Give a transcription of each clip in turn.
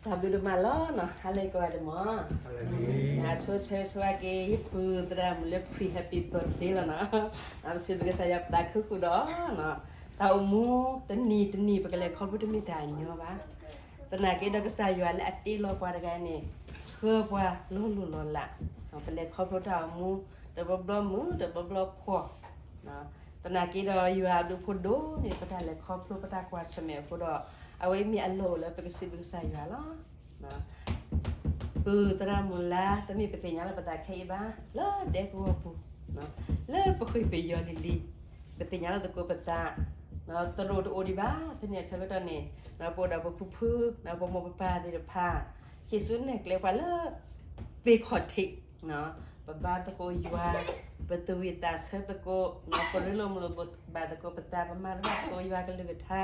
တၢ်ဘျုးဒိၣ်မးလီၤနီၤ, ဟါလၢအဂ့ၤကိးဂၤဒဲးမး, ဆိဆၢဆိက့ၤ ယပုၢ်သရၣ်မုၣ်လၢ pre happy birthday လီၤနီၤ, ပစံးဘျုးကစၢ်ယွၤပသးခုဃုာ်ဒီး, တၢ်အိၣ်မူတနံၤတနံၤ ပကလဲၤခီဖျိတမ့ၢ်တၢ်ညီဘၣ်, သနာ်က့ဒီးကစၢ်ယွၤလၢအတ့လီၤပှၤတဂၤန့ၣ်, ဆှၢပှၤလီၤလိၢ်လီၤလး, ပလဲၤခီဖျိတၢ်အိၣ်မူ, တဘျီဘျီမုာ် တဘျီဘျီဖှီၣ် သနာ်က့ဒီးယွၤအဘျုးအဖှိၣ်ဒိၣ်န့ၣ် ပတၢ်လဲၤခီဖျိပတၢ်ကွၢ်ဆၢၣ်မဲာ်အဃိဒီး, အဝဲမ့ၢ်အလီၢ်အိၣ်လၢပကစံးဘျုးကစၢ်ယွၤလီၤ. ပုၢ်သရၣ်မုၣ်လါ တမ့ၢ်ပသ့ၣ်ညါလီၤပသးခဲအံၤဘၣ်, လၢဒဲကဝီၤပူၤ, လၢပဃ့ၢ်ပယီၤလံၤလံၤ, ပသ့ၣ်ညါလီၤသကိးပသး, သရိာ်တအိၣ်ဒံးဘၣ်, ဖဲန့ၣ်အဆၢကတီၢ်န့ၣ်, ပအိၣ်ဒီးပဖုဖု, ပမိၢ်ပပၢ်သ့ၣ်တဖၣ်, ဟံးစုနဲၣ်ကျဲပှၤလၢ သ့ခီၣ်ထံး ပဘါသကိးယွၤ, ပသူၣ်ဝံၣ်သးဆၢသကိး, ပရ့လိာ်မုာ်လိာ်ဘၣ်သကိးပသး, ပမၤတၢ်ဘၣ်သကိးယွၤကလုၢ်ကထါ,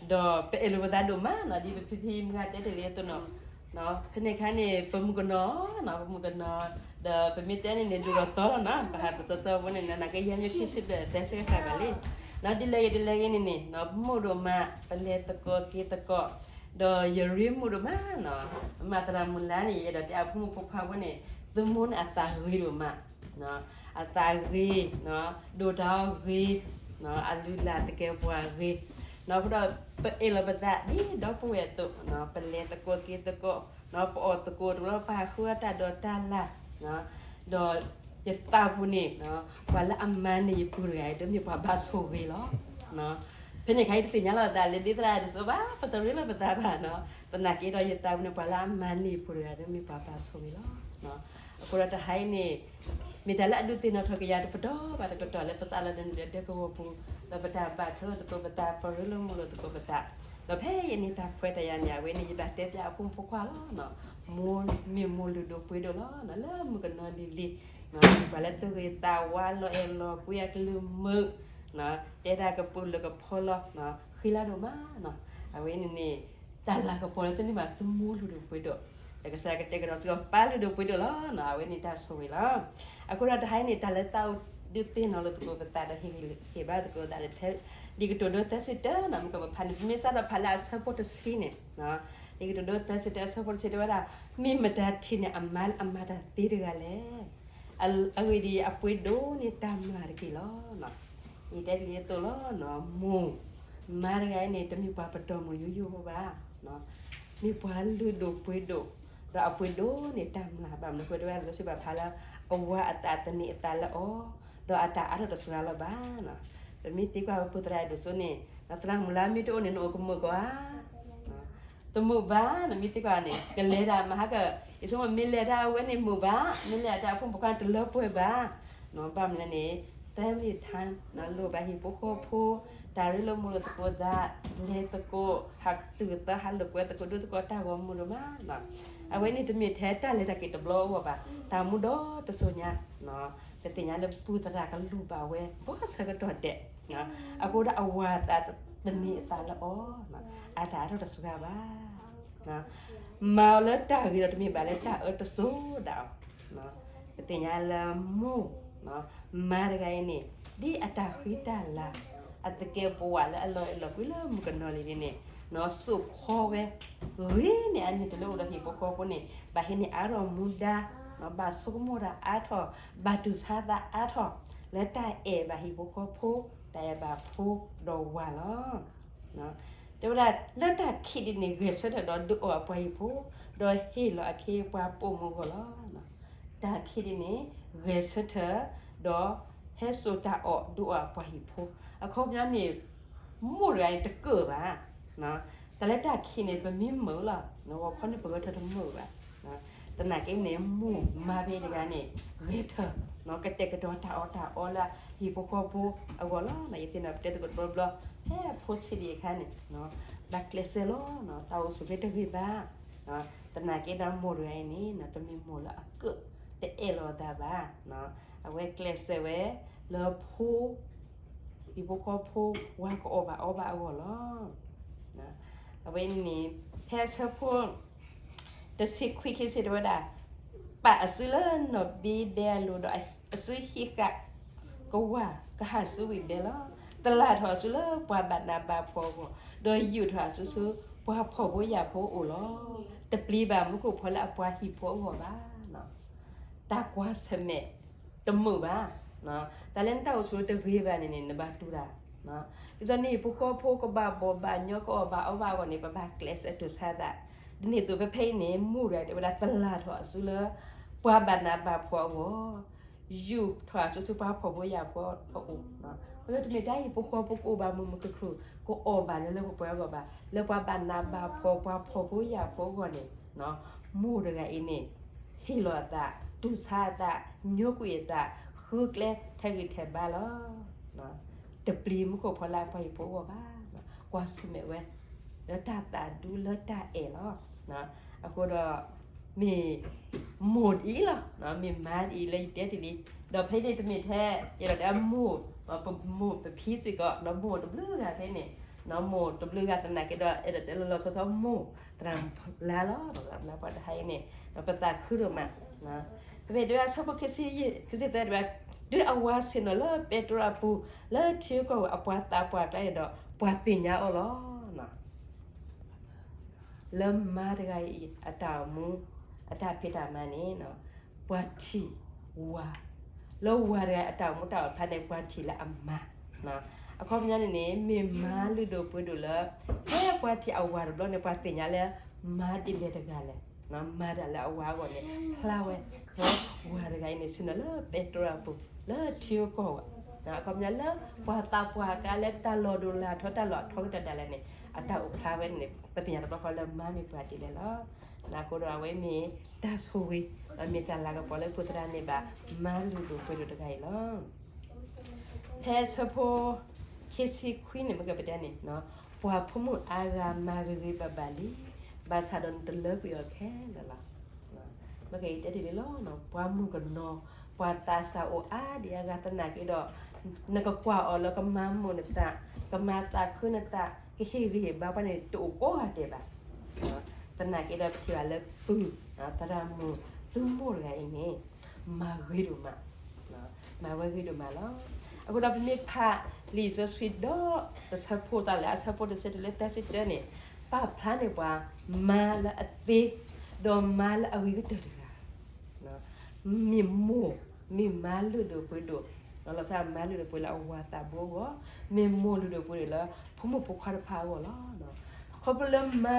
ဒီးပအဲၣ်လိာ်ပသးဒိၣ်မးနီၤ, ဒ်ပဖံဖံမုၢ်ဂၤတဲတ့ၢ်လံအသိးနီၤ, ဖဲန့ၣ်အခါန့ၣ် ပမုၣ်ကနီၤ, ပမုၣ်ကနီၤ, ဒီးပမ့ၢ်တဲန့ၣ်န့ၣ် ဒိၣ်ထီၣ်သီလီၤနီၤ, ပဟးပသီသီဖိန့ၣ် နနာ်က့ယဲၢ်မ့ၢ်ခံဆံဘျဲၣ် တဲဆၢကတီၢ်ဘၣ်လံ, ဒ်လဲၣ်ဂ့ၤဒ်လဲၣ်ဂ့ၤန့ၣ်န့ၣ် ပမုာ်ဒိၣ်မး ပလဲၤသကိးက့ၤသကိး, ဒီးယရ့မုာ်ဒိၣ်မးနီၤ, မၤသရၣ်မုၣ်လါန့ၣ် ယအဲၣ်ဒိးတဲအဖိမုၣ်ဖိခွါဖိန့ၣ်, သမူန့ၣ်အသးဂ့ၤဒိၣ်မး, အသးဂ့ၤ, ဒိၣ်တၢ်အီၤဂ့ၤ, အလုၢ်အလၢ်သကဲးပဝးဂ့ၤ, အဃိဒီး ပအဲၣ်လီၤပသးဒ်ဒီပုၢ်ဝဲၢ်အသိး, ပလဲၤသကိးက့ၤသကိး, ပအီၣ်သကိးတဘျီ ပဟးဃုအီၣ်တၢ်ဒိးတၢ်လၢ်, ဒီးယသးပူၤန့ၣ် ပှၤလၢအမၤန့ၢ်ယပုၢ်တဂၤအံၤ တမ့ၢ်ပှၤဘၣ်ဆိၣ်ဂ့ၤလီၤ. ဖဲန့ၣ်ခါအံၤတသ့ၣ်ညါလီၤသးလၢဒ်သရၣ်ဒ်သိးဘၣ်, ပတရ့လိာ်ပသးဘၣ်နီၤ, သနာ်က့ဒီးယသးပူၤန့ၣ် ပှၤလၢအမၤန့ၢ်ယပုၢ်တဂၤ တမ့ၢ်ပှၤဘၣ်ဆိၣ်ဂ့ၤလီၤ. အဃိဒီးတဟါအံၤန့ၣ် မ့ၢ်တၢ်လၢအဒုးသ့ၣ်နီၣ်ထီၣ်က့ၤယၤတပတီၢ်ဘၣ်တပတီၢ်လၢပသးလီၤဒဲးန့ၣ်ဒီးဒဲကဝီၤပူၤ, ဒီးပတၢ်ဘၣ်ထွဲလိာ်သကိးပသး ပရ့လိာ်မုာ်လိာ်သကိးပသး, ဒီးဖဲယန့ၢ်တၢ်ခွဲးတၢ်ယာ်န့ၣ် အဝဲန့ၣ် ယဘၣ်တဲပျးအဖိမုၣ်ဖိခွါလီၤ. မိၢ်မ့ၢ်မိၢ်လုၢ်ဒိၣ်ပှ့ၤဒိၣ်လီၤ, လၢမုၣ်ကနီၤလံၤလံၤ, ပှၤလၢသူၣ်ဂ့ၤသးဝါလီၤအဲၣ်လီၤကွံအကလုၢ်မုာ်, တဲတၢ်ကပူၤလၢကဖီလီၤ, ဃံလၤဒိၣ်မး, အဝဲန့ၣ်န့ၣ် တၢ်လၤကပီၤလၢတန့ၢ်ဘၣ် သမူလုၢ်ဒိၣ်ပှ့ၤဒိၣ်, ဒီးကစၢ်ကတဲာ်ကတီၤစ့ၢ်ကီး ပၢ်လုၢ်ဒိၣ်ပှ့ၤဒိၣ်လီၤ, အဝဲန့ၣ်တၢ်ဆိၣ်ဂ့ၤလီၤ. အဃိဒီးတဟါအံၤန့ၣ် တၢ်လၢသးအိၣ်ဒုးသ့ၣ်နီၣ်လိာ်သကိးပသးဒီးဟ့ၣ်ဂံၢ်ဟ့ၣ်ဘါသကိးသးဒီးဖဲ လံာ်ကတိၤဒိသၢဆံတၢနီၤ မ့ၢ်ကပဖးန့ၣ် ပမ့ၢ်စးထီၣ်ဖးလၢအဆၢဖိတဆံန့ၣ်, လံာ်ကတိၤဒိသၢဆံတၢအဆၢဖိတဆံတဲဝဲဒၣ်, မ့ၢ်မတၤထံၣ်န့ၢ်အမါလၢအမၤတၢ်သ့တဂၤလဲၣ်. အဂ့ၢ်ဒ်အံၤ, အပှ့ၤဒိၣ်န့ၢ်တၢ်မျၢ်တက့ၢ်လီၤ. ယတဲဒ်အသိးလီၤ, မိၢ်မါတဂၤအံၤန့ၣ် တမ့ၢ်ပှၤပတီၢ်မုၢ်ယိယိဖိဘၣ်, မ့ၢ်ပှၤလုၢ်ဒိၣ်ပှ့ၤဒိၣ်, ဒီးအပှ့ၤဒိၣ်န့ၢ်တၢ်မျၢ်ဘၣ်မနုၤဃိတဲဝဲဒၣ်လၢ စံးဘၣ်ဖျါလၢ အဝၤအသးသန့ၤအသးလၢအီၤ, ဒီးအတၢ်အါထီၣ်တစှၤလီၤဘၣ်. ပမ့ၢ်သံကွၢ်ပပုၢ်သရၣ်ဒိၣ်စိန့ၣ်, သရၣ်မုၣ်လါမ့ၢ်တအိၣ်န့ၣ် နအိၣ်ကမုာ်ကီးဧါ. တမုာ်ဘၣ်, နမ့ၢ်သံကွၢ်န့ၣ် ကလဲၤဒၣ်မဟါက, ယဆိကမိၣ်မ့ၢ်လဲၤတၢ်အဝဲန့ၣ်မုာ်ဘၣ်, မ့ၢ်လဲၤတၢ်အဖိမုၣ်ဖိခွါန့ၣ်တလၢပှဲၤဘၣ်. ဘၣ်မနုၤလဲၣ်န့ၣ်, family time လိၣ်ဘၣ်ဟံၣ်ဖိဃီဖိ, တၢ်ရ့လိာ်မုာ်လိာ်သကိးသး, လဲၤသကိး, ဟးသူၣ်ကသီဟးလိာ်ကွဲသကိးဒိၣ်သကိးတၢ်ဂီၤမူဒိၣ်မး. အဝဲန့ၣ်တမ့ၢ်ထဲတၢ်လဲၤတၢ်က့ၤတဘျီအဂီၢ်ဘၣ်, တၢ်မူဒီတစိၤညါ, ပသ့ၣ်ညါလၢပပုၢ်သရၣ်ကလူၢ်ဘၣ်ဝဲ ကိးဆၢကတီၢ်ဒဲး, အဃိဒီးအဝၤအသးသန့ၤအသးလၢအီၤ, အတၢ်အါထီၣ်တစှၤဘၣ်. မၤအီၤလၢတၢ်ဂ့ၤဒီးတမ့ၢ်ဘၣ်လၢတၢ်အၢတစိၤဒၣ်အီၤ, ပသ့ၣ်ညါလၢမိၢ်, မါတဂၤအံၤန့ၣ်, ဒ်အတၢ်ဃံတၢ်လၤ, အသကဲးပဝးလၢအလီၤအဲၣ်လီၤကွံလၢမုၣ်ကနီၤလံၤလံၤန့ၣ်, စိာ်ခီဝဲ, ဂ့ၤန့ၢ်အန့ၣ်တလၢအိၣ်ဒီးဟံၣ်ဖိဃီဖိန့ၣ်, ဘၣ်ဟံးန့ၢ်အါထီၣ်မူဒါ, ဘၣ်ဆိကမိၣ်တၢ်အါထီၣ်, ဘၣ်တူၢ်ဆါသးအါထီၣ်, လၢတၢ်အဲၣ်ဘၣ်ဟံၣ်ဖိဃီဖိ, တၢ်အဲၣ်ဘၣ်ဖိဒီးဝၤလီၤ. တဲဝဲဒၣ်, လၢတၢ်ခံးဒ်န့ၣ် ဂဲၤဆၢထၢၣ်ဒီးဒုးအီၣ်အပှၤဟံၣ်ဖိ, ဒီးဟ့ၣ်လီၤအခ့အပှၤပိာ်မုၣ်အဂီၢ်လီၤ. တၢ်ခံးဒ်န့ၣ်, ဂဲၤဆၢထၢၣ်, ဒီးဟဲစိာ်တၢ်အီၣ်ဒုးအီၣ်အပှၤဟံၣ်ဖိ, အခီပညီန့ၣ်, မိၢ်တဂၤန့ၣ်တကၢၣ်ဘၣ်. တၢ်လၢတၢ်ခံးန့ၣ် ပမ့ၢ်မုာ်လီၤ, ဂီၤခီန့ၣ်ပဂဲၤဆၢထၢၣ်တမုာ်ဘၣ်. သနာ်က့န့ၣ် မိၢ်မါဖဲတဂၤန့ၣ်, ဂဲၤဆၢထၢၣ်, ကတဲာ်ကတီၤတၢ်အီၣ်တၢ်အီလၢဟံၣ်ဖိဃီဖိအဂီၢ်လီၤ. ယသ့ၣ်နီၣ်ပတဲသကိးတဘျီဘျီ, ဖဲဖိဆံးဒံးအခါန့ၣ်, ဘၣ်ကျဲးစၢးလီၤ, တၢ်အိၣ်ဆူၣ်ဖဲတဂ့ၤဘၣ်. သနာ်က့ဒီးမိၢ်တဂၤအံၤန့ၣ် တမ့ၢ်မိၢ်လၢအကၢၣ်, တအဲၣ်လီၤအသးဘၣ်. အဝဲကျဲးစၢးဝဲ, လၢဖိ ဟံၣ်ဖိဃီဖိ, ဝၤကအီၣ်ဘၣ်အီဘၣ်အဂီၢ်လီၤ. အဝဲန့ၣ်, ဖဲအဆၢဖိ တဆံခွံခံဆံတဲဝဲဒၣ်, ပာ်အစုလၢနီၢ်ဘ့ဘဲအလိၤဒီးအစုဟံးဃာ်, ကဝၤကဟးဆူဝံၤဘဲလီၤ. သလၣ်ထီၣ်အစုလၢပှၤဘၣ်နးဘၣ်ဖှီၣ်အဂီၢ်, ဒီးယူာ်ထီၣ်အစုဆူ ပှၤဖှီၣ်ဖိယာ်ဖိအိၣ်လီၤ. တပျံၤဘၣ်မူခိၣ်ဖီလၢအပှၤဟံၣ်ဖိအဂီၢ်ဘၣ်. တၢ်ကွၢ်ဆၢၣ်မဲာ်တမုာ်ဘၣ်. တၢ်လၢနတၢ်အိၣ်ဆူၣ်တဂ့ၤဘၣ်န့ၣ်န့ၣ် နဘၣ်တူၢ်တၢ်. ဒ်သိးနဟံၣ်ဖိဃီဖိကဘၣ်ဘီၣ်ဘၣ်ညီ ကအီၣ်ဘၣ်အီဘၣ်အဂီၢ်န့ၣ် ပဘၣ်ကျဲးစၢးတူၢ်ဆါသး. ဒ်န့ၣ်အသိးဖဲဖဲအံၤန့ၣ် မိၢ်တဂၤတဲဝဲဒၣ် တလၢ်ထီၣ်အစုလၢ ပှၤဘၣ်နးဘၣ်ဖှီၣ်အဂီၢ် ယူာ်ထီၣ်အစုဆူပှၤဖှီၣ်ဖိယာ်ဖိအအိၣ်. အဃိလၢတမ့ၢ်တၢ်ဟံၣ်ဖိဃီဖိကအိၣ်ဘၣ်မုာ်မုာ်ခုၣ်ခုၣ် ကအီၣ်ဘၣ်လၢလၢပှဲၤပှဲၤအဂီၢ်ဘၣ်, လၢပှၤဘၣ်နးဘၣ်ဖှီၣ် ပှၤဖှီၣ်ဖိယာ်ဖိအဂီၢ်န့ၣ် မိၢ်တဂၤအံၤန့ၣ် ဟ့ၣ်လီၤအသး, တူၢ်ဆါအသး, ညိကွံာ်အသး, ဃုကျဲထဲးဂံၢ်ထဲးဘါလီၤ. တပျံၤမူခိၣ်ဖီလၢအပှၤဟံၣ်ဖိအဂီၢ်ဘၣ်. ကွၢ်ဆၢၣ်မဲာ်ဝဲ လၢတၢ်သးဒူလၢတၢ်အဲၣ်လီၤ. အဃိဒီး မ့ၢ်မိၢ်ဒ်အံၤလီၤ, မ့ၢ်မါဒ်အံၤလၢယတဲတ့ၢ်လံ, ဒီးဖဲန့ၣ်တမ့ၢ်ထဲ ယအဲၣ်ဒိးတဲမိၢ်, ပမိၢ်ပဖံစ့ၢ်ကီး ဒီးမိၢ်တဘျုးဂၤဖဲန့ၣ်, မိၢ်တဘျုးဂၤသနာ်က့ဒီး အဲၣ်ဒိးတဲလီၤလီၤဆီဆီမိၢ်သရၣ်မုၣ်ဖီလၢ်လီၤ. ပှၤတဟါအံၤန့ၣ် ပသးခုဒိၣ်မး. ပမ့ၢ်တဲဝဲဆၢဖိခံဆံယဲၢ် ခံဆံသၢတဲဝဲ, တုၤအဝၤဆ့ၣ်နီၤလၢပဲတြီအပူၤ လၢထံဂုၤကီၢ်ဂၤအပှၤသးပှၢ်ကျါန့ၣ်ဒီး ပှၤသ့ၣ်ညါအီၤလီၤ. လၢမါတဂၤအံၤအတၢ်အိၣ်မူ အတၢ်ဖံးတၢ်မၤန့ၣ် ပှၤထံၣ်ဝၤ, လၢဝၤတဂၤအတၢ်အိၣ်မူတၢ်အိၣ်ဖျါန့ၣ် ပှၤထံၣ်လၢအမါ. အခီပညီန့ၣ်န့ၣ် မ့ၢ်မါလုၢ်ဒိၣ်ပှ့ၤဒိၣ်လၢ ဖဲပှၤထံၣ်အဝၤတဘျီန့ၣ် ပှၤသ့ၣ်ညါလၢ မါဒ်လဲၣ်တဂၤလဲၣ်, မၤတၢ်လၢအဝၤအဂီၢ်န့ၣ် ဖျါဝဲ, ဖဲဝၤတဂၤအံၤန့ၣ် ဆ့ၣ်နီၤလၢပဲတြီအပူၤ လၢထံဂုၤကီၢ်ဂၤ, အခီပညီလၢ ပှၤသးပှၢ်ကျါလၢတၢ်လီၢ်ဒိၣ်လၢ်ထီ တၢ်လီၢ်အထီကတၢၢ်ဒၣ်လဲာ်န့ၣ် အတၢ်အိၣ်ဖျါဝဲန့ၣ် ပသ့ၣ်ညါတဘျီဃီလၢမါမ့ၢ်ပှၤဒ်လဲၣ်လီၤ. အဃိဒီးအဝဲမ့ၢ်တၢ်ဆိၣ်ဂ့ၤ ဒီးမ့ၢ်တၢ်လၤကပီၤလၢပှၤသရၣ်န့ၣ်ဘၣ် မါလုၢ်ဒိၣ်ပှ့ၤဒိၣ်တဂၤအံၤလီၤ. ဖဲဆၢဖိခံဆံခွံန့ၣ် မ့ၢ်ကပတဲန့ၣ်, ပှၤဖိမုၣ်အါဂၤမၤဂ့ၤဂ့ၤဘၣ်ဘၣ်လံ, ဘၣ်ဆၣ်ဒီးနတလၢကွံာ်အီၤခဲလၢာ်လီၤ. မ့ၢ်ကတဲတ့ၢ်လံလီၤ, ပှၤမုၣ်ကနီၤ ပှၤသးစၢ်အိၣ်အါဒံးအါဂၤသနာ်က့ဒီး နကကွၢ်အီၤလၢကမၤမုာ်နသး, ကမၤသးခုနသး, ကဟ့ၣ်ဂံၢ်ဟ့ၣ်ဘါပှၤန့ၣ် တအိၣ်ကိးဂၤဒဲးဘၣ်. သနာ်က့ဒီးပထံၣ်ဘၣ်လၢပုၢ် သရၣ်မုၣ်သုမိၢ်တဂၤအံၤန့ၣ် မၤဂ့ၤဒိၣ်မး, မၤဝဲဂ့ၤဒိၣ်မးလီၤ. အဃိဒီးပမ့ၢ်ဖးလံာ်စီဆှံဒီး တဆၢဖိသးလၢအဆၢဖိတဆၢတုၤလၢသၢဆံတၢန့ၣ် ပာ်ဖျါန့ၢ်ပှၤ မါလၢအသ့ ဒီးမါလၢအဂ့ၤကတၢၢ်တဂၤ မ့ၢ်မိၢ်, မ့ၢ်မါလုၢ်ဒိၣ်ပှ့ၤဒိၣ်, လီၤဆီမါလုၢ်ဒိၣ်ပှ့ၤလၢအဝၤသးဘိအဂီၢ်, မ့ၢ်မိၢ်လုၢ်ဒိၣ်ပှ့ၤဒိၣ်လၢ ဖိမုၣ်ဖိခွါတဖၣ်အဂီၢ်လီၤ. ခီဖျိလၢမါ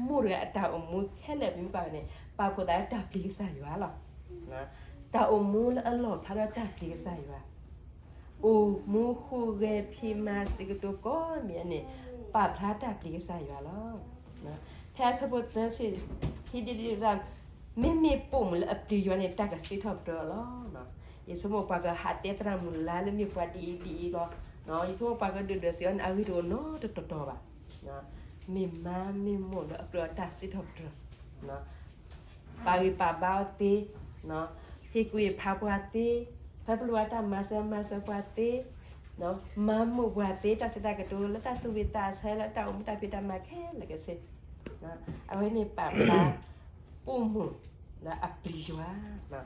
မိၢ်တဂၤအတၢ်အိၣ်မူခဲလၢာ်ပမ့ၢ်ကွၢ်န့ၣ် ပာ်ဖှိၣ်သးလၢတၢ်ပျံၤကစၢ်ယွၤလီၤ. တၢ်အိၣ်မူလၢအလီၣ်ဖျါထီၣ်တၢ်ပျံၤကစၢ်ယွၤ အိၣ်မူဟူးဂဲၤဖံးမၤစံးကတိၤကိးမံၤန့ၣ် ပာ်ဖျါတၢ်ပျံၤကစၢ်ယွၤလီၤ. ဖဲအဆၢဖိသၢဆံ ဟံးဒ်ဒ်ဒၣ် မ့မ့ၢ်ပိာ်မုၣ်လၢအပျံၤယွၤန့ၣ် တၢ်ကစံးထီၣ်ပတြၢၤအီၤလီၤ. ယဆိကမိၣ်ပှၤကဟးတဲသရၣ်မုၣ်လါလၢမ့ၢ်ပှၤဒ်အံၤဒ်အံၤလီၤ. ယဆိကမိၣ်ပှၤကဒုၣ်ဒွဲၣ်စံးအီၤန့ၣ် အဂ့ၢ်တအိၣ်နီတတီၤတီၤဘၣ်. မ့ၢ်မါမ့ၢ်မိၢ်လၢအကြၢးအီၤတၢ်စံးထီၣ်ပတြၢၤ ပာ်ဂံၢ်ပာ်ဘါအီၤသ့, ဟ့ၣ်ကူၣ်ဟ့ၣ်ဖးပှၤသ့, ဖဲပလိၣ်ဘၣ်တၢ်မၤစၢၤမၤစၢၤပှၤသ့, မၤမုာ်ပှၤသ့ တၢ်ဆၢတၢ်ကတိၤလၢတၢ်သူၣ်ဝံသးဆၢလၢတၢ်အိၣ်မူတၢ်ဖံးတၢ်မၤခဲလၢာ်ကဆ့, အဝဲန့ၣ်ပာ်ဖျါ ပိာ်မုၣ်လၢအပျံၤယွၤ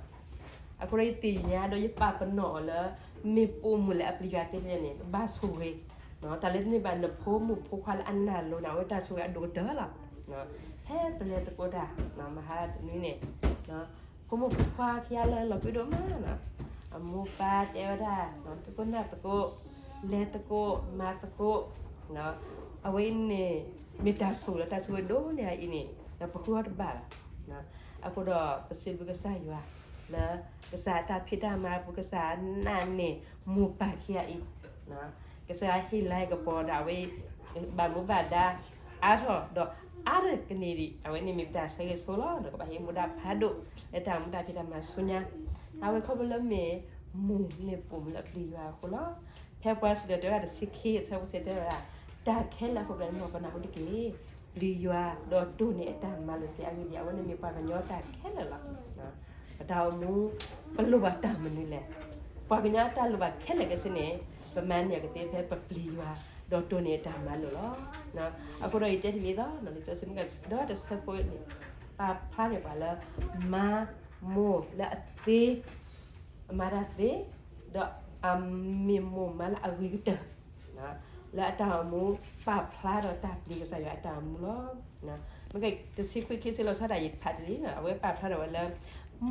အဃိဒီးယသ့ၣ်ညါဒီးယပာ်ပနီၣ်အီၤလၢ မ့ၢ်ပိာ်မုၣ်လၢအပျံၤယွၤသ့န့ၣ် ဘၣ်ဆိၣ်ဂ့ၤ, တၢ်လၢတန့ၢ်ဘၣ်နဖိမုၣ်ဖိခွါလၢအနၢ်လိၤန့ၣ် အဝဲတၢ်ဆိၣ်ဂ့ၤအဒိၣ်ကတၢၢ်လီၤ. ဖဲပလဲၤသကိးတၢ် မဟါတနွံန့ၣ် ဖိမုၣ်ဖိခွါခံဂၤလၢလီၤကွံဒိၣ်မး, အမိၢ်ပၢ်တဲဝဲဒၣ် သကိးနၢ်သကိး, လဲၤသကိး မၤသကိး, အဝဲအံၤန့ၣ် မ့ၢ်တၢ်ဆိၣ်ဂ့ၤလၢတၢ်ဆိၣ်ဂ့ၤဒိၣ်န့ၢ်အံၤန့ၣ် ဒီးပဃုအီၤတဘၣ်ဘၣ်. အဃိဒီးပစံးဘျုးကစၢ်ယွၤ လၢကစၢ်အတၢ်ဖံးတၢ်မၤအပူၤ ကစၢ်နာ်န့ၢ်မိၢ်ပၢ်ခံဂၤအံၤ, ကစၢ်ဟ့ၣ်လၤကပီၤဒီးအဝဲ ဘၣ်မူဘၣ်ဒါအါထီၣ်ဒီးအါထီၣ်ကန့ၢ်ဒံး အဝဲန့ၣ်မ့ၢ်ပတၢ်ဆၢဂ့ၤဆိလီၤ. ဒီးကဘၣ်ဟ့ၣ်မူဒါဖးဒိၣ်လၢတၢ်မူဒါဖံးတၢ်မၤဆူညါ, အဝဲခီဖျိလၢမ့ၢ်မိၢ်မ့ၢ်ပိာ်မုၣ်လၢအပျံၤယွၤအဃိလီၤ. ဖဲပှၤစံၣ်တဲၤတဲဝဲဒၣ်တဆံခံအဆၢဖိတဲဝဲဒၣ် တၢ်ခဲလၢာ်အဃိ ပှၤမ့ၢ်ပနၢ်ဟူတက့ၢ်. ပျံၤယွၤဒီးတိၢ်န့ၢ်အတၢ်မၤလိာ်သ့အဂ့ၢ်ဒ်အံၤ အဝဲန့ၣ်မ့ၢ်ပှၤကညီတၢ်ခဲလၢာ်လီၤ. ပတၢ်အိၣ်မူ ပလိၣ်ဘၣ်တၢ်မနုၤလဲၣ်. ပှၤကညီအတၢ်လိၣ်ဘၣ်ခဲလၢာ်ကဆ့န့ၣ် ပမၤန့ၢ်ကသ့ဖဲပပျံၤယွၤ ဒီးတိၢ်န့ၢ်အတၢ်မၤလိာ်လီၤ. အဃိဒီးယတဲတ့ၢ်လံလီၤ လံာ်စီဆှံဒီးတဆၢဖိန့ၣ် ပာ်ဖျါန့ၢ်ပှၤလၢ မါမိၢ်လၢအသ့ အမၤတၢ်သ့, ဒီးအမ့ၢ်မိၢ်မါလၢအဂ့ၤကတၢၢ်, လၢအတၢ်အိၣ်မူ ပာ်ဖျါဒီးတၢ်ပျံၤကစၢ်ယွၤအတၢ်အိၣ်မူလီၤ. မ့ၢ်ကတဆံခွံခံဆံလီၤဆီဒၣ်ယဖးတ့ၢ်လံ, အဝဲပာ်ဖျါထီၣ်ဝဲလၢ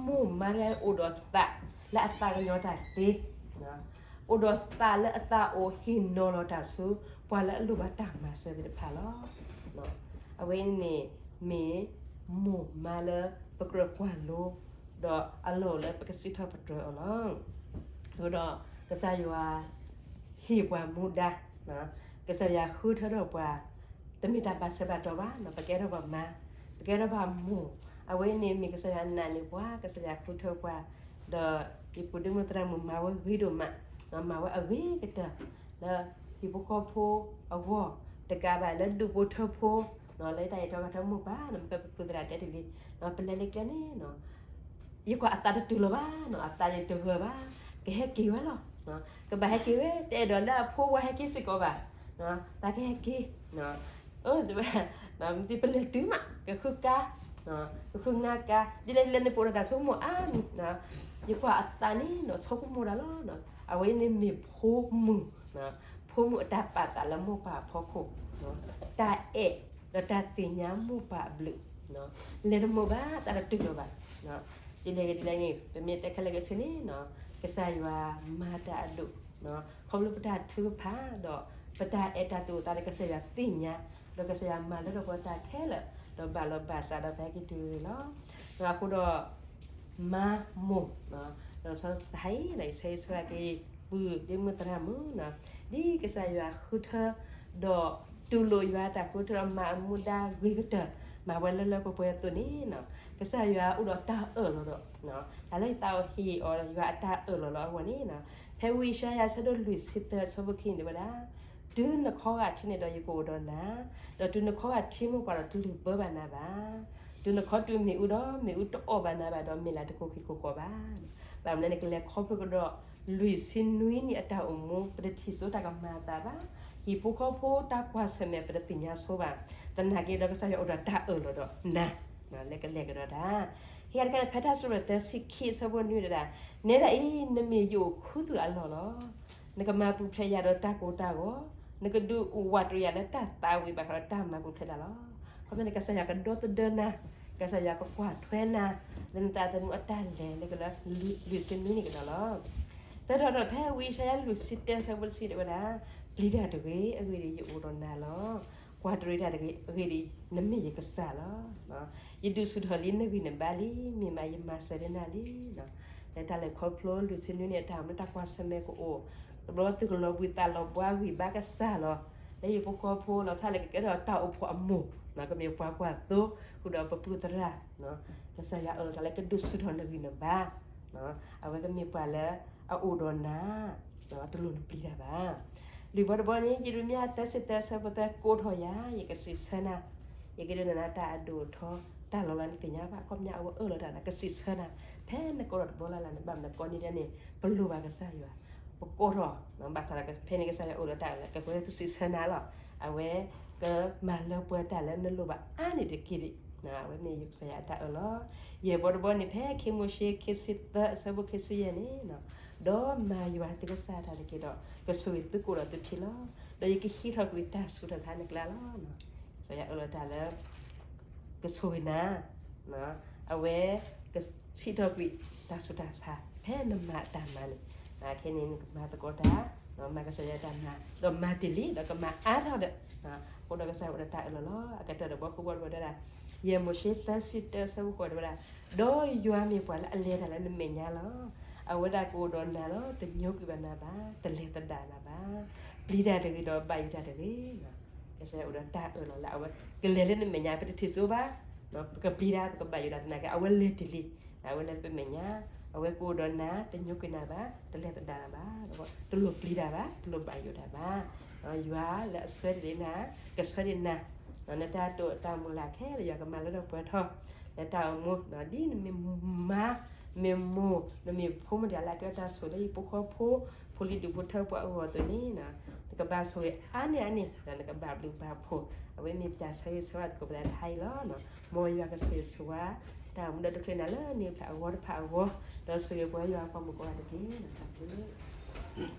မိၢ်မါလၢအိၣ်ဒီးသးလၢအသးကညီၤတၢ်သ့, အိၣ်ဒီးသးလၢအသးအိၣ်ဟ့ၣ်နီၤလီၤတၢ်ဆူ ပှၤလၢအလိၣ်ဘၣ်တၢ်မၤစၢၤသ့ၣ်တဖၣ်လီၤ. အဝဲန့ၣ် မ့ၢ်မိၢ်မါလၢပကြၢးကွၢ်လိ, ဒီးအလီၢ်အိၣ်လၢပကစံးထီၣ်ပတြၢၤအီၤလီၤ. အဃိဒီး ကစၢ်ယွၤ ဟ့ၣ်ပှၤမူဒါ, ကစၢ်ယွၤဃုထၢထီၣ်ပှၤ, တမ့ၢ်တၢ်ဘၣ်ဆၢဘၣ်တီၤဘၣ်, ပကဲထီၣ်ပှၤမါ, ပကဲထီၣ်ပှၤမိၢ်, အဝဲန့ၣ်မ့ၢ်ကစၢ်ယွၤနာ်န့ၢ်ပှၤ, ကစၢ်ယွၤဃုထၢပှၤ, ဒီးယပုၢ်ဒ့မုၣ်သရၣ်မုၣ်မၤဝဲဂ့ၤဒိၣ်မး, မၤဝဲအဂ့ၤကတၢၢ် လၢဟံၣ်ဖိဃီဖိအဂီၢ်, တကးဘၣ်လၢဒူၣ်ဖိထၢဖိ, လၢတၢ်အဲၣ်တီကထၢမိၢ်ပၢ်, မ့ၢ်ကဲပပုၢ်သရၣ်တဲတ့ၢ်လံ, ပလဲၤလၢကျဲန့ၣ် ယကွၢ်အသးတတုၤလီၤဘၣ်, အသးန့ၣ်တဂၢၢ်ဘၣ်, ကဟဲက့ၤဝဲလီၤ, ကဘၣ်ဟဲက့ၤဝဲ, တအဲၣ်ဒိးလၢအဖိဝဲဟဲက့ၤစ့ၢ်ကီးဘၣ်, သးကဟဲက့ၤ, အၢ တဲဝဲ, မ့ၢ်ပလဲၤတုၤမး ကဃုကါ, ကဃုငါကါ, ဒ်လဲၣ်ဒ်လဲၣ်န့ၣ် ပအိၣ်ဒီးတၢ်ဆိကမိၣ်အါမံၤ, ယကွၢ်အသးန့ၣ် ဆိကမိၣ်တၢ်လီၤ, အဝဲန့ၣ်မ့ၢ်ဖိမုၣ်, ဖိမုၣ်အတၢ်ပာ်သးလၢမိၢ်ပၢ်အဖီခိၣ်, တၢ်အဲၣ် ဒီးတၢ်သ့ၣ်ညါမိၢ်ပၢ်အဘျုး, လဲၤတမုာ်ဘၣ် သးတတုၤလီၤဘၣ်, ဒ်လဲၣ်ဒ်လဲၣ်န့ၣ် ပမ့ၢ်တဲခဲလၢာ်ခဲဆ့န့ၣ်, ကစၢ်ယွၤမၤတၢ်အဒိၣ်, ခီဖျိပတၢ်ထုကဖၣ်ဒီး ပတၢ်အဲၣ်တၢ်သူၣ်အိၣ်သးန့ၣ် ကစၢ်ယွၤသ့ၣ်ညါ, ဒီးကစၢ်ယွၤမၤလၢထီၣ်ပှၤတၢ်ခဲလၢာ်, ဒီးဘၣ်လီၤဘၣ်စးဒီးပဟဲက့ၤတုၤလီၤ, အဃိဒီး မါမိၢ်, ဒီးဆီတဟါအံၤ ယဆၢဂ့ၤဆၢဝါက့ၤ ပုၢ်ဒ့မုၣ်သရၣ်မုၣ်, ဒ်ကစၢ်ယွၤဃုထၢ, ဒီးတူၢ်လိာ်ယွၤအတၢ်ဃုထၢဒီးမၤအမူဒါဂ့ၤကတၢၢ်, မၤဝဲလၢလၢပှဲၤပှဲၤအသိးန့ၣ်, ကစၢ်ယွၤအိၣ်ဒီးတၢ်အၢၣ်လီၤဒီး, တၢ်လၢယသးအိၣ်ဟ့ၣ်အီၤယွၤအတၢ်အၢၣ်လီၤလီၤအဂီၢ်န့ၣ်, ဖဲဝံယၡါယၤဆၢဒိၣ်လွံၢ်ဆံသၢဆၢဖိခံန့ၣ်ဝဲဒၣ် တုၤနခီဂာ်ထံးန့ၣ်ဒီးယကအိၣ်ဒီးနၤ, ဒီးတုၤနခီဂာ်ထံးမိၢ်ပှၢ်ဒီးတလုၢ်ဘၢဘၣ်နၤဘၣ်. တုၤနခီတုၤမ့ၣ်အူဒီးမ့ၣ်အူတအီၣ်ဘၣ်နၤဘၣ်ဒီးမ့ၢ်လၢ်တကိၢ်ဃံကိၢ်ဃီဘၣ်. ဘၣ်မနုၤန့ၣ် ကလဲၤခီဖျိကဒီးလွံၢ်ဆံနွံနံၣ်အတၢ်အိၣ်မူ ပတထံၣ်စိတၢ်ကမၤအသးဘၣ်. ဟံၣ်ဖိဃီဖိတၢ်ကွၢ်ဆၢၣ်မဲာ်ပတသ့ၣ်ညါဆိဘၣ်. သနာ်က့ဒီးကစၢ်ယွၤအိၣ်ဒီးတၢ်အၢၣ်လီၤဒီးနၤ လၢကလဲၤကဒီးတၢ် ဟ့ၣ်အတကဲဖဲတၢ်စံးထီၣ်ပတြၢၤသၢဆံခံအဆၢဖိနွံတဒၣ်, နဲဒၣ်အံၤ နမ့ၢ်ယအိၣ်ခူသူၣ်အလီၢ်လီၤ. နကမၤပူၤဖျဲးယၤဒီးတၢ်ကိၢ်တၢ်ဂီၤ, နကဒုးအိၣ်ဝးတရံးယၤလၢတၢ်သးဝံၣ်ဘၣ်ဃးဒီးတၢ်မၤပူၤဖျဲးတၢ်လီၤ. ခီဖျိန့ၣ် ကစၢ်ယွၤကဒီသဒၢနၤ, ကစၢ်ယွၤကကွၢ်ထွဲနၤ, လၢနသးသမူအတၢ်လဲၤလၢကလၢ လွံၢ်ဆံနွံနံၣ်ကဒီးလီၤ. သၢထီၣ်ထီၣ်ဖဲဝံယၡါယၤလွံၢ်ဆံတၢဆၢဖိတဆံတဲဝဲဒၣ်, ပျံၤတၢ်တဂ့ၤ, အဂ့ၢ်ဒ်အံၤ ယအိၣ်ဒီးနၤလီၤ. ကွၢ်တရံးတၢ်တဂ့ၤ, အဂ့ၢ်ဒ်အံၤ နမ့ၢ်ယကစၢ်လီၤ. ယဒုးဆူၣ်ထီၣ်လံနဂံၢ်နဘါလံ, မ့ၢ်မးယမၤစၢၤဒၣ်နၤလံ. လၢတၢ်လဲၤခီဖျိလွံၢ်ဆံနွံနံၣ်အတၢ်အိၣ်မူတၢ်ကွၢ်ဆၢၣ်မဲာ်ကအိၣ်, တဘျီသုးကလီၤဘှံးသးလီၤဘှါဝံၤဘၣ်ကစၢ်လီၤ. လၢဟံၣ်ဖိဃီဖိလီၤဆီလၢကကဲထီၣ်တၢ်အိၣ်ဖှိၣ်အမိၢ်, ကမ့ၢ်ပှၤကွၢ်သိ, ဃုာ်ဒီးပပုၢ်သရၣ်, ကစၢ်ယွၤအၢၣ်လီၤတၢ်လၢကဒုးဆူၣ်ထီၣ်နဂံၢ်နဘါ, အဝဲကမ့ၢ်ပှၤလၢအအိၣ်ဒီးနၤ, တလိၣ်နပျံၤတၢ်ဘၣ်. လွံၢ်ဘီတဘီန့ၣ် ယံးရမံယၤသၢဆံသၢဆၢဖိသၢကိးထီၣ်ယၤ, ယကစံးဆၢနၤ, ယကဒုးနဲၣ်နၤတၢ်အဒိၣ်အထီ, တၢ်လီၤလးနသ့ၣ်ညါဘၣ်, အခီပညီအဝဲအၢၣ်လီၤတၢ်လၢကစံးဆၢနၤ, ဖဲနကိးထီၣ်တဘီလၢ်လၢ်န့ၣ် ဘၣ်မနုၤကိးနံၤဒဲးန့ၣ် ပလိၣ်ဘၣ်ကစၢ်ယွၤ, ပကိးထီၣ်, ဘၣ်ဆၣ်ဒီးဖဲန့ၣ်ကစၢ်ယွၤအိၣ်ဒီးတၢ်အၢၣ်လီၤ ကကစံးဆၢနၤလီၤ. အဝဲကမၤလၢပှဲၤတၢ်လၢနလိၣ်ဘၣ်အါန့ၢ်တက့ၢ်ဒံး, အဝဲမ့ၢ်ယကစၢ်ယွၤအတၢ်အၢၣ်လီၤ. ယဲၢ်ဘီတဘီန့ၣ် ဖဲခံမိၤၡ့ခံဆံသၢအဆၢဖိခံဆံယဲၢ်န့ၣ်, ဒီးမၤယွၤသုကစၢ်တၢ်တက့ၢ်ဒီး ကဆိၣ်ဂ့ၤသုကိၣ်ဒီးသုထံလီၤ. ဒီးယကဟံးထီၣ်ကွံာ်တၢ်ဆူးတၢ်ဆါနကျါလီၤ. ကစၢ်ယွၤအၢၣ်လီၤတၢ်လၢ ကဆိၣ်ဂ့ၤနၤ, အဝဲကဟံးထီၣ်ကွံာ်တၢ်ဆူးတၢ်ဆါ ဖဲနမၤအတၢ်မၤန့ၣ်, ခဲန့ၣ်နကမၤသကိးတၢ်, မၤကစၢ်ယွၤတၢ်မၤ, ဒီးမၤတ့ၢ်လံ ဒီးကမၤအါထီၣ်ဒီး, အဃိဒီးကစၢ်ယွၤအိၣ်ဒီးတၢ်အၢၣ်လီၤလီၤ. အကတၢၢ်တဘီဃုဘီတဘီတဲဒၣ်, ယဲၢ်မိၤၡ့သၢဆံတၢဆၢဖိဃိးတဲဝဲဒၣ်, ဒီးယွၤမ့ၢ်ပှၤလၢအလဲၤတၢ်လၢနမဲာ်ညါလီၤ. အဝဲဒၣ်ကအိၣ်ဒီးနၤလီၤ, တညိကွံာ်ဘၣ်နၤဘၣ်, တလဲၤသဒၣ်နၤဘၣ်, ပျံၤတၢ်တဂ့ၤဒီးဘၣ်ယိၣ်တၢ်တဂ့ၤ. ကစၢ်ယွၤအိၣ်ဒီးတၢ်အၢၣ်လီၤလၢအဝဲကလဲၤလၢနမဲာ်ညါ ပတထံၣ်စိဘၣ်, ပကပျံၤတၢ် ပကဘၣ်ယိၣ်တၢ်သနာ်က့ အဝဲလဲၤတ့ၢ်လံ, အဝဲလဲၤလၢပမဲာ်ညါ, အဝဲကအိၣ်ဒီးနၤ တညိကွံာ်နၤဘၣ်, တလဲၤသဒၣ်နၤဘၣ်, တလိၣ်ပျံၤတၢ်ဘၣ်, တလိၣ်ဘၣ်ယိၣ်တၢ်ဘၣ်. ယွၤလၢအဆှၢတ့ၢ်လံနၤ, ကဆှၢတ့ၢ်နၤ, နတၢ်တိာ်တၢ်မုၢ်လၢ်ခဲလၢာ် ယွၤကမၤလၢထီၣ်ပှဲၤထီၣ်, နတၢ်အိၣ်မူ, ဒ်နမ့ၢ်မါ, မ့ၢ်မိၢ်, နမ့ၢ်ဖိမုၣ်တဂၤလၢအကဲထီၣ်တၢ်ဆိၣ်ဂ့ၤလၢဟံၣ်ဖိဃီဖိ, ဖိလံၤဒူၣ်ဖိထၢဖိအဂီၢ်အသိးန့ၣ်, နကဘၣ်ဆိၣ်ဂ့ၤအါန့ၢ်အါန့ၢ်, နကဘၣ်ဘျုးဘၣ်ဖှိၣ်, အဝဲမ့ၢ်ပတၢ်ဆၢဂ့ၤဆၢဝါသကိးပသးတဟါအံၤလီၤ. မ်ယွၤကဆိၣ်ဂ့ၤဆိၣ်ဝါ တၢ်အိၣ်မူဒီတဖျၢၣ်န့ၣ်လၢနံၣ်ဖျၢၣ်အဂီၢ်တဖၣ်အဂီၢ်, ဒီးဆိၣ်ဂ့ၤပှၤယွၤအပှၤမုၣ်ကိးဂၤတက့ၢ်.